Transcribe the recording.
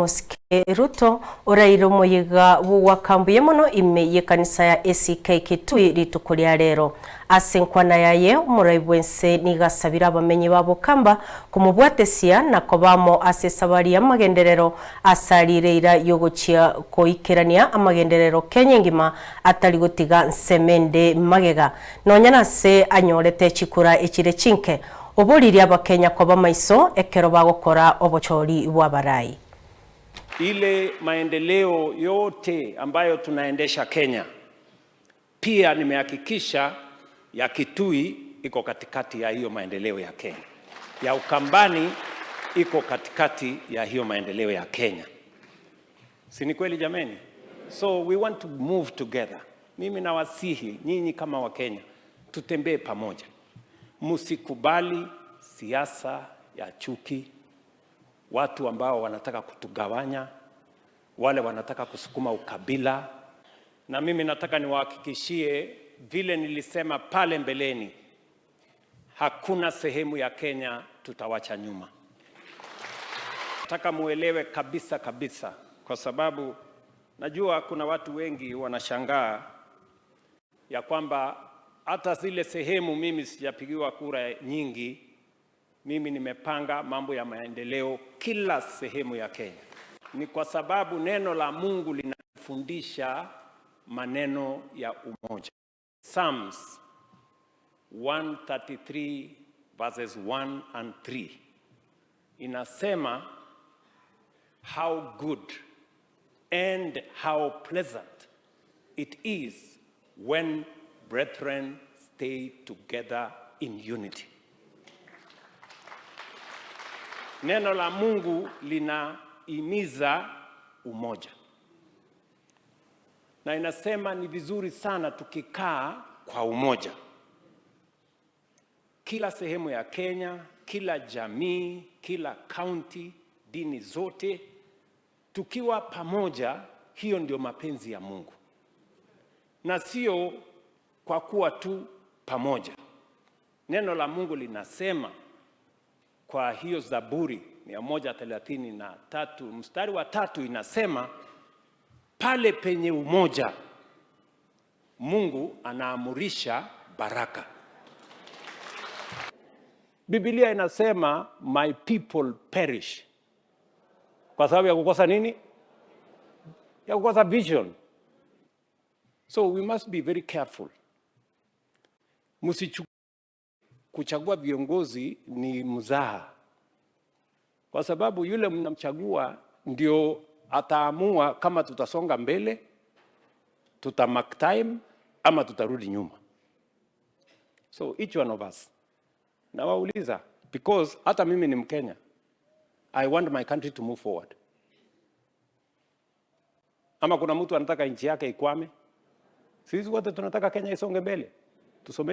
Omosike Ruto oraire omoyega bw'ogwakambuya mono ime y'ekanisa ya ACK Kitui rituko ria rero. Ase enkwana yaye, omorai bw'ense nigo asabire abamenyi ba Bokamba komobwatesia na koba amo ase esabari y'amagenderero ase arire eira y'ogochia goikerania amagenderero Kenya engima atari gotiga nsemo ende magega nonya nase anyorete chikura echire chinke. Oboririe Abakenya koba maiso ekero bagokora obochori bw'abarai. Ile maendeleo yote ambayo tunaendesha Kenya, pia nimehakikisha ya Kitui iko katikati ya hiyo maendeleo ya Kenya, ya Ukambani iko katikati ya hiyo maendeleo ya Kenya. Si ni kweli jameni? So we want to move together. Mimi nawasihi nyinyi kama Wakenya tutembee pamoja, msikubali siasa ya chuki, watu ambao wanataka kutugawanya, wale wanataka kusukuma ukabila. Na mimi nataka niwahakikishie vile nilisema pale mbeleni, hakuna sehemu ya Kenya tutawacha nyuma. Nataka muelewe kabisa kabisa, kwa sababu najua kuna watu wengi wanashangaa ya kwamba hata zile sehemu mimi sijapigiwa kura nyingi, mimi nimepanga mambo ya maendeleo kila sehemu ya Kenya. Ni kwa sababu neno la Mungu linafundisha maneno ya umoja. Psalms 133 verses 1 and 3 inasema, "How good and how pleasant it is when brethren stay together in unity." Neno la Mungu linahimiza umoja na inasema ni vizuri sana tukikaa kwa umoja. Kila sehemu ya Kenya, kila jamii, kila kaunti, dini zote, tukiwa pamoja, hiyo ndio mapenzi ya Mungu, na sio kwa kuwa tu pamoja. Neno la Mungu linasema kwa hiyo Zaburi 133 mstari wa 3 inasema pale penye umoja Mungu anaamurisha baraka. Biblia inasema, "My people perish" kwa sababu ya kukosa nini? Ya kukosa vision. So we must be very careful. Msichu kuchagua viongozi ni mzaha, kwa sababu yule mnamchagua ndio ataamua kama tutasonga mbele, tuta mark time ama tutarudi nyuma. So each one of us, nawauliza because hata mimi ni Mkenya, I want my country to move forward. Ama kuna mtu anataka nchi yake ikwame? Sisi wote tunataka Kenya isonge mbele, tusomeshe